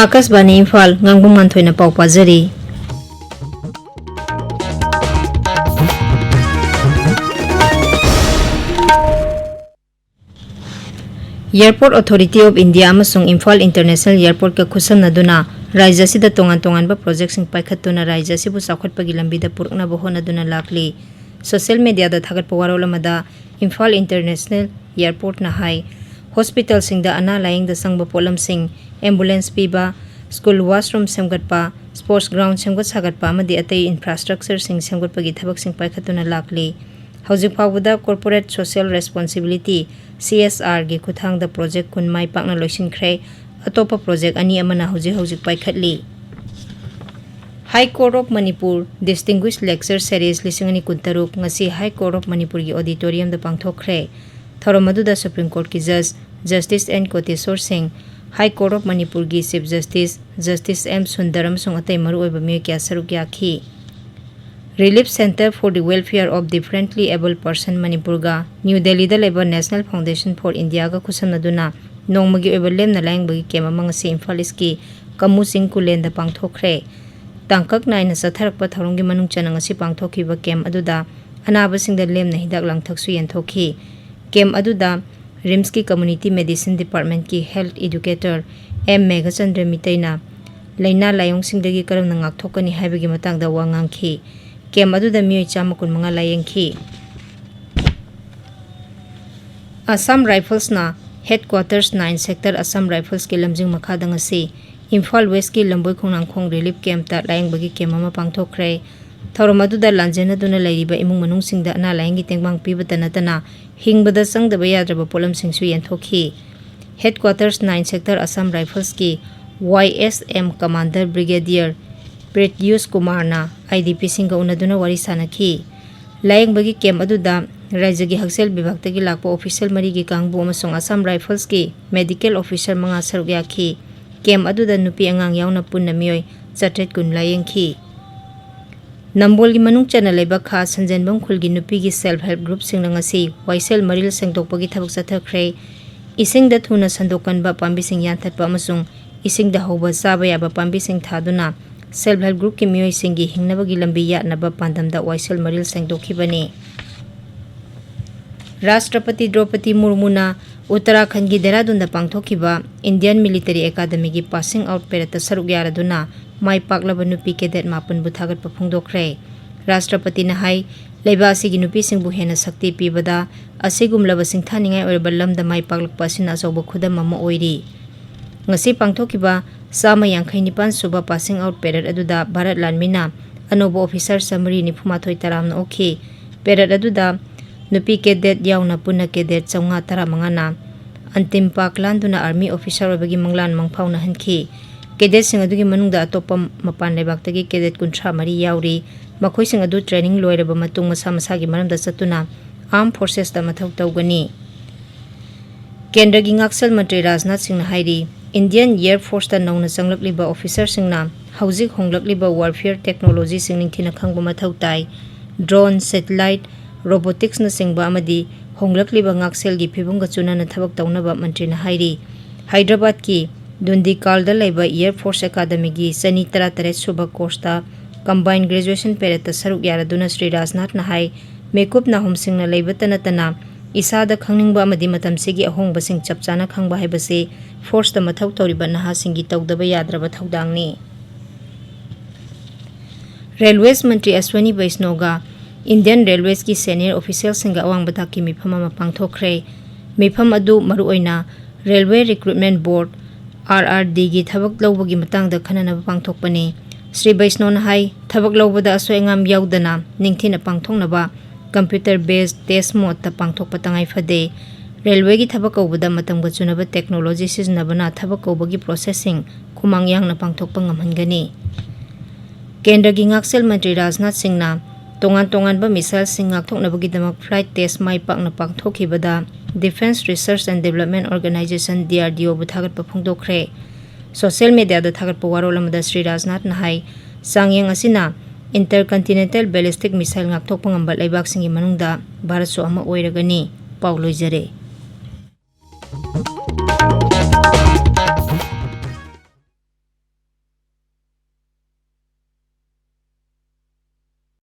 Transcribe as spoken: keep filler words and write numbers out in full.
ꯑꯥꯀꯥꯁꯕꯥꯅꯤ ꯏꯝꯐꯥꯜ, ꯉꯥꯡꯕꯝ ꯃꯥꯟꯊꯣꯏꯅ ꯄꯥꯎ ꯄꯥꯖꯔꯤ꯫ Airport Authority of India ꯑꯃꯁꯨꯡ Imphal International Airportꯀ ꯈꯨꯠꯁꯝꯅꯗꯨꯅ ꯔꯥꯖ꯭ꯌ ꯑꯁꯤꯗ ꯇꯣꯉꯥꯟ ꯇꯣꯉꯥꯟꯕ ꯄ꯭ꯔꯣꯖꯦꯛꯁꯤꯡ ꯄꯥꯏꯈꯠꯇꯨꯅ ꯔꯥꯖ꯭ꯌ ꯑꯁꯤꯕꯨ ꯆꯥꯎꯈꯠꯄꯒꯤ ꯂꯝꯕꯤꯗ ꯄꯨꯔꯛꯅꯕ ꯍꯣꯠꯅꯗꯨꯅ ꯂꯥꯛꯂꯤ꯫ Social mediaꯗ ꯊꯥꯒꯠꯄ ꯋꯥꯔꯣꯜ ꯑꯃꯗ ꯏꯝꯐꯥꯜ International Airportꯅ ꯍꯥꯏ, ꯍꯣꯁꯄꯤꯇꯥꯜꯁꯤꯡꯗ ꯑꯅꯥ ꯂꯥꯌꯦꯡꯗ ꯆꯪꯕ ꯄꯣꯠꯂꯝꯁꯤꯡ, ambulance ꯄꯤꯕ, school washroom ꯁꯦꯝꯒꯠꯄ, sports ground ꯁꯦꯝꯒꯠ ꯁꯥꯒꯠꯄ ꯑꯃꯗꯤ ꯑꯇꯩ infrastructureꯁꯤꯡ ꯁꯦꯝꯒꯠꯄꯒꯤ ꯊꯕꯛꯁꯤꯡ ꯄꯥꯏꯈꯠꯇꯨꯅ ꯂꯥꯛꯂꯤ꯫ ꯍꯧꯖꯤꯛ ꯐꯥꯎꯕꯗ Corporate Social Responsibility, CSRꯒꯤ ꯈꯨꯠꯊꯥꯡꯗ ꯄ꯭ꯔꯣꯖꯦꯛ ꯀꯨꯟ ꯃꯥꯏ ꯄꯥꯛꯅ ꯂꯣꯏꯁꯤꯟꯈ꯭ꯔꯦ꯫ ꯑꯇꯣꯞꯄ ꯄ꯭ꯔꯣꯖꯦꯛ ꯑꯅꯤ ꯑꯃꯅ ꯍꯧꯖꯤꯛ ꯍꯧꯖꯤꯛ ꯄꯥꯏꯈꯠꯂꯤ꯫ High Court of Manipur Distinguished Lecture Series ꯂꯤꯁꯤꯡ ꯑꯅꯤ ꯀꯨꯟꯇꯔꯨꯛ ꯉꯁꯤ High Court of Manipurꯒꯤ auditoriumꯗ ꯄꯥꯡꯊꯣꯛꯈ꯭ꯔꯦ꯫ ꯊꯧꯔꯝ ꯑꯗꯨꯗ Supreme Courtꯀꯤ Judge Justice N ꯀꯣꯇꯦꯁꯣꯔ ꯁꯤꯡ, High Court of Manipurꯒꯤ Chief Justice Justice M Sundar ꯑꯃꯁꯨꯡ ꯑꯇꯩ ꯃꯔꯨꯑꯣꯏꯕ ꯃꯤꯑꯣꯏ ꯀꯌꯥ ꯁꯔꯨꯛ ꯌꯥꯈꯤ꯫ Relief Centre for the Welfare of Differently Abled Person ꯃꯅꯤꯄꯨꯔꯒ ꯅ꯭ꯌꯨ ꯗꯦꯜꯂꯤꯗ ꯂꯩꯕ National Foundation for Indiaꯒ ꯈꯨꯠꯁꯝꯅꯗꯨꯅ ꯅꯣꯡꯃꯒꯤ ꯑꯣꯏꯕ ꯂꯦꯝꯅ ꯂꯥꯌꯦꯡꯕꯒꯤ ꯀꯦꯝ ꯑꯃ ꯉꯁꯤ ꯏꯝꯐꯥꯜ ꯏꯁꯀꯤ ꯀꯃꯨ ꯆꯤꯡ ꯀꯨꯂꯦꯟꯗ ꯄꯥꯡꯊꯣꯛꯈ꯭ꯔꯦ꯫ ꯇꯥꯡꯀꯛ ꯅꯥꯏꯅ ꯆꯠꯊꯔꯛꯄ ꯊꯧꯔꯝꯒꯤ ꯃꯅꯨꯡ ꯆꯟꯅ ꯉꯁꯤ ꯄꯥꯡꯊꯣꯛꯈꯤꯕ ꯀꯦꯝ ꯑꯗꯨꯗ ꯑꯅꯥꯕꯁꯤꯡꯗ ꯂꯦꯝꯅ ꯍꯤꯗꯥꯛ ꯂꯥꯡꯊꯛꯁꯨ ꯌꯦꯟꯊꯣꯛꯈꯤ꯫ ꯀꯦꯝ ꯑꯗꯨꯗ RIMSꯀꯤ Community Medicinei Departmentꯀꯤ Health Educator M Meghachandra ꯃꯤꯇꯩꯅ ꯂꯥꯏꯅꯥ ꯂꯥꯏꯑꯣꯡꯁꯤꯡꯗꯒꯤ ꯀꯔꯝꯅ ꯉꯥꯛꯊꯣꯛꯀꯅꯤ ꯍꯥꯏꯕꯒꯤ ꯃꯇꯥꯡꯗ ꯋꯥ ꯉꯥꯡꯈꯤ꯫ ꯀꯦꯝ ꯑꯗꯨꯗ ꯃꯤꯑꯣꯏ ꯆꯥꯝꯃ ꯀꯨꯟꯃꯉꯥ ꯂꯥꯌꯦꯡꯈꯤ꯫ Assam Riflesꯅ Headquarters nine Sector Assam Riflesꯀꯤ ꯂꯝꯖꯤꯡ ꯃꯈꯥꯗ ꯉꯁꯤ ꯏꯝꯐꯥꯜ Westꯀꯤ ꯂꯝꯕꯣꯏ ꯈꯣꯡꯅꯥꯡꯈꯣꯡ relief campꯇ ꯂꯥꯌꯦꯡꯕꯒꯤ ꯀꯦꯝ ꯑꯃ ꯄꯥꯡꯊꯣꯛꯈ꯭ꯔꯦ꯫ ꯊꯧꯔꯝ ꯑꯗꯨꯗ ꯂꯥꯟꯖꯦꯟꯅꯗꯨꯅ ꯂꯩꯔꯤꯕ ꯏꯃꯨꯡ ꯃꯅꯨꯡꯁꯤꯡꯗ ꯑꯅꯥ ꯂꯥꯌꯦꯡꯒꯤ ꯇꯦꯡꯕꯥꯡ ꯄꯤꯕꯇ ꯅꯠꯇꯅ ꯍꯤꯡꯕꯗ ꯆꯪꯗꯕ ꯌꯥꯗ꯭ꯔꯕ ꯄꯣꯠꯂꯝꯁꯤꯡꯁꯨ ꯌꯦꯟꯊꯣꯛꯈꯤ꯫ Headquarters nine Sector Assam Riflesꯀꯤ YSM Commander Brigadier ꯄ꯭ꯔꯤꯠꯌꯨꯁ ꯀꯨꯃꯥꯔꯅ IDPꯁꯤꯡꯒ ꯎꯅꯗꯨꯅ ꯋꯥꯔꯤ ꯁꯥꯅꯈꯤ꯫ ꯂꯥꯌꯦꯡꯕꯒꯤ ꯀꯦꯝ ꯑꯗꯨꯗ ꯔꯥꯖ꯭ꯌꯒꯤ ꯍꯛꯁꯦꯜ ꯕꯤꯚꯥꯒꯇꯒꯤ ꯂꯥꯛꯄ official ꯃꯔꯤꯒꯤ ꯀꯥꯡꯕꯨ ꯑꯃꯁꯨꯡ Assam Riflesꯀꯤ medical officer ꯃꯉꯥ ꯁꯔꯨꯛ ꯌꯥꯈꯤ꯫ ꯀꯦꯝ ꯑꯗꯨꯗ ꯅꯨꯄꯤ ꯑꯉꯥꯡ ꯌꯥꯎꯅ ꯄꯨꯟꯅ ꯃꯤꯑꯣꯏ ꯆꯥꯇ꯭ꯔꯦꯠ ꯀꯨꯟ ꯂꯥꯌꯦꯡꯈꯤ꯫ ꯅꯝꯕꯣꯜꯒꯤ ꯃꯅꯨꯡ ꯆꯟꯅ ꯂꯩꯕ ꯈꯥ ꯁꯟꯖꯦꯟꯕꯝ ꯈꯨꯜꯒꯤ ꯅꯨꯄꯤꯒꯤ self help groupꯁꯤꯡꯅ ꯉꯁꯤ ꯋꯥꯏꯁꯦꯜ ꯃꯔꯤꯜ ꯁꯦꯡꯗꯣꯛꯄꯒꯤ ꯊꯕꯛ ꯆꯠꯊꯈ꯭ꯔꯦ꯫ ꯏꯁꯤꯡꯗ ꯊꯨꯅ ꯁꯟꯗꯣꯛꯀꯟꯕ ꯄꯥꯝꯕꯤꯁꯤꯡ ꯌꯥꯟꯊꯠꯄ ꯑꯃꯁꯨꯡ ꯏꯁꯤꯡꯗ ꯍꯧꯕ ꯆꯥꯕ ꯌꯥꯕ ꯄꯥꯝꯕꯤꯁꯤꯡ ꯊꯥꯗꯨꯅ Self Help Groupꯀꯤ ꯃꯤꯑꯣꯏꯁꯤꯡꯒꯤ ꯍꯤꯡꯅꯕꯒꯤ ꯂꯝꯕꯤ ꯌꯥꯠꯅꯕ ꯄꯥꯟꯗꯝꯗ ꯋꯥꯏꯁꯦꯜ ꯃꯔꯤꯜ ꯁꯦꯡꯗꯣꯛꯈꯤꯕꯅꯤ꯫ ꯔꯥꯁꯇ꯭ꯔꯄꯇꯤ ꯗ꯭ꯔꯧꯄꯗꯤ ꯃꯨꯔꯃꯨꯅ ꯎꯠꯇꯔꯥꯈꯟꯒꯤ ꯗꯦꯔꯥꯗꯨꯟꯗ ꯄꯥꯡꯊꯣꯛꯈꯤꯕ Indian Military Academyꯒꯤ passing out paradeꯇ ꯁꯔꯨꯛ ꯌꯥꯔꯗꯨꯅ ꯃꯥꯏ ꯄꯥꯛꯂꯕ ꯅꯨꯄꯤ cadet ꯃꯥꯄꯟꯕꯨ ꯊꯥꯒꯠꯄ ꯐꯣꯡꯗꯣꯛꯈ꯭ꯔꯦ꯫ ꯔꯥꯁꯇ꯭ꯔꯄꯇꯤꯅ ꯍꯥꯏ, ꯂꯩꯕꯥꯛ ꯑꯁꯤꯒꯤ ꯅꯨꯄꯤꯁꯤꯡꯕꯨ ꯍꯦꯟꯅ ꯁꯛꯇꯤ ꯄꯤꯕꯗ ꯑꯁꯤꯒꯨꯝꯂꯕ ꯁꯤꯡꯊꯥꯅꯤꯡꯉꯥꯏ ꯑꯣꯏꯔꯕ ꯂꯝꯗ ꯃꯥꯏ ꯄꯥꯛꯂꯛꯄ ꯑꯁꯤꯅ ꯑꯆꯧꯕ ꯈꯨꯗꯝ ꯑꯃ ꯑꯣꯏꯔꯤ꯫ ꯉꯁꯤ ꯄꯥꯡꯊꯣꯛꯈꯤꯕ ꯆꯥꯝꯃ ꯌꯥꯡꯈꯩ ꯅꯤꯄꯥꯟ ꯁꯨꯕ passing out parade ꯑꯗꯨꯗ ꯚꯥꯔꯠ ꯂꯥꯟꯃꯤꯅ ꯑꯅꯧꯕ officer ꯆꯥꯃꯔꯤ ꯅꯤꯐꯨ ꯃꯥꯊꯣꯏ ꯇꯔꯥꯝꯅ ꯑꯣꯛꯈꯤ꯫ Parade ꯑꯗꯨꯗ ꯅꯨꯄꯤ cadet ꯌꯥꯎꯅ ꯄꯨꯟꯅ cadet ꯆꯥꯝꯃꯉꯥ ꯇꯔꯥꯃꯉꯥꯅ ꯑꯟꯇꯤꯝ ꯄꯥꯛ ꯂꯥꯟꯗꯨꯅ army officer ꯑꯣꯏꯕꯒꯤ ꯃꯪꯂꯥꯟ ꯃꯪꯐꯥꯎꯅꯍꯟꯈꯤ꯫ Cadetꯁꯤꯡ ꯑꯗꯨꯒꯤ ꯃꯅꯨꯡꯗ ꯑꯇꯣꯞꯄ ꯃꯄꯥꯟ ꯂꯩꯕꯥꯛꯇꯒꯤ cadet ꯀꯨꯟꯊ꯭ꯔꯥ ꯃꯔꯤ ꯌꯥꯎꯔꯤ꯫ ꯃꯈꯣꯏꯁꯤꯡ ꯑꯗꯨ training ꯂꯣꯏꯔꯕ ꯃꯇꯨꯡ ꯃꯁꯥ ꯃꯁꯥꯒꯤ ꯃꯔꯝꯗ ꯆꯠꯇꯨꯅ Armed Forcesꯇ ꯃꯊꯧ ꯇꯧꯒꯅꯤ꯫ ꯀꯦꯟꯗ꯭ꯔꯒꯤ ꯉꯥꯛꯁꯦꯜ ꯃꯟꯇ꯭ꯔꯤ ꯔꯥꯖꯅꯥꯊ ꯁꯤꯡꯅ ꯍꯥꯏꯔꯤ, Indian Air Forceꯇ ꯅꯧꯅ ꯆꯪꯂꯛꯂꯤꯕ officerꯁꯤꯡꯅ ꯍꯧꯖꯤꯛ ꯍꯣꯡꯂꯛꯂꯤꯕ warfare technologyꯁꯤꯡ ꯅꯤꯡꯊꯤꯅ ꯈꯪꯕ ꯃꯊꯧ ꯇꯥꯏ꯫ Drone, satellite, roboticsꯅꯆꯤꯡꯕ ꯑꯃꯗꯤ ꯍꯣꯡꯂꯛꯂꯤꯕ ꯉꯥꯛꯁꯦꯜꯒꯤ ꯐꯤꯕꯝꯒ ꯆꯨꯅꯅ ꯊꯕꯛ ꯇꯧꯅꯕ ꯃꯟꯇ꯭ꯔꯤꯅ ꯍꯥꯏꯔꯤ꯫ ꯍꯥꯏꯗ꯭ꯔꯕꯥꯗꯀꯤ ꯗꯨꯟꯗꯤꯀꯥꯜꯗ ꯂꯩꯕ Air Force Academyꯒꯤ ꯆꯅꯤ ꯇꯔꯥꯇꯔꯦꯠ ꯁꯨꯕ courseꯇ combined graduation paradeꯇ ꯁꯔꯨꯛ ꯌꯥꯔꯗꯨꯅ ꯁ꯭ꯔꯤ ꯔꯥꯖꯅꯥꯊꯅ ꯍꯥꯏ, ꯃꯤꯀꯨꯞ ꯅꯥꯍꯨꯝꯁꯤꯡꯅ ꯂꯩꯕꯇ ꯅꯠꯇꯅ ꯏꯁꯥꯗ ꯈꯪꯅꯤꯡꯕ ꯑꯃꯗꯤ ꯃꯇꯝꯁꯤꯒꯤ ꯑꯍꯣꯡꯕꯁꯤꯡ ꯆꯞ ꯆꯥꯅ ꯈꯪꯕ ꯍꯥꯏꯕꯁꯤ forceꯇ ꯃꯊꯧ ꯇꯧꯔꯤꯕ ꯅꯍꯥꯁꯤꯡꯒꯤ ꯇꯧꯗꯕ ꯌꯥꯗ꯭ꯔꯕ ꯊꯧꯗꯥꯡꯅꯤ꯫ Railways ꯃꯟꯇ꯭ꯔꯤ ꯑꯁ꯭ꯋꯅꯤ ꯕꯩꯁꯅꯣꯒ Indian Railwaysꯀꯤ senior officialꯁꯤꯡꯒ ꯑꯋꯥꯡꯕ ꯊꯥꯛꯀꯤ ꯃꯤꯐꯝ ꯑꯃ ꯄꯥꯡꯊꯣꯛꯈ꯭ꯔꯦ꯫ ꯃꯤꯐꯝ ꯑꯗꯨ ꯃꯔꯨꯑꯣꯏꯅ Railway Recruitment Board, RRDꯒꯤ ꯊꯕꯛ ꯂꯧꯕꯒꯤ ꯃꯇꯥꯡꯗ ꯈꯟꯅꯅꯕ ꯄꯥꯡꯊꯣꯛꯄꯅꯤ꯫ ꯁ꯭ꯔꯤ ꯕꯩꯁꯅꯣꯅ ꯍꯥꯏ, ꯊꯕꯛ ꯂꯧꯕꯗ ꯑꯁꯣꯏ ꯑꯉꯥꯝ ꯌꯥꯎꯗꯅ ꯅꯤꯡꯊꯤꯅ ꯄꯥꯡꯊꯣꯛꯅꯕ computer based test modeꯇ ꯄꯥꯡꯊꯣꯛꯄ ꯇꯉꯥꯏ ꯐꯗꯦ꯫ Railwayꯒꯤ ꯊꯕꯛ ꯀꯧꯕꯗ ꯃꯇꯝꯒ ꯆꯨꯅꯕ technology ꯁꯤꯖꯤꯟꯅꯕꯅ ꯊꯕꯛ ꯀꯧꯕꯒꯤ processꯁꯤꯡ ꯈꯨꯃꯥꯡ ꯌꯥꯡꯅ ꯄꯥꯡꯊꯣꯛꯄ ꯉꯝꯍꯟꯒꯅꯤ꯫ ꯀꯦꯟꯗ꯭ꯔꯒꯤ ꯉꯥꯛꯁꯦꯜ ꯃꯟꯇ꯭ꯔꯤ ꯔꯥꯖꯅꯥꯊ ꯁꯤꯡꯅ ꯇꯣꯉꯥꯟ ꯇꯣꯉꯥꯟꯕ missileꯁꯤꯡ ꯉꯥꯛꯊꯣꯛꯅꯕꯒꯤꯗꯃꯛ flight test ꯃꯥꯏ ꯄꯥꯛꯅ ꯄꯥꯡꯊꯣꯛꯈꯤꯕꯗ Defence Research and Development Organisation, DRDOꯕꯨ ꯊꯥꯒꯠꯄ ꯐꯣꯡꯗꯣꯛꯈ꯭ꯔꯦ꯫ Social mediaꯗ ꯊꯥꯒꯠꯄ ꯋꯥꯔꯣꯜ ꯑꯃꯗ ꯁ꯭ꯔꯤ ꯔꯥꯖꯅꯥꯊꯅ ꯍꯥꯏ, ꯆꯥꯡꯌꯦꯡ ꯑꯁꯤꯅ intercontinental ballistic missile ꯉꯥꯛꯊꯣꯛꯄ ꯉꯝꯕ ꯂꯩꯕꯥꯛꯁꯤꯡꯒꯤ ꯃꯅꯨꯡꯗ ꯚꯥꯔꯠꯁꯨ ꯑꯃ ꯑꯣꯏꯔꯒꯅꯤ꯫ ꯄꯥꯎ ꯂꯣꯏꯖꯔꯦ꯫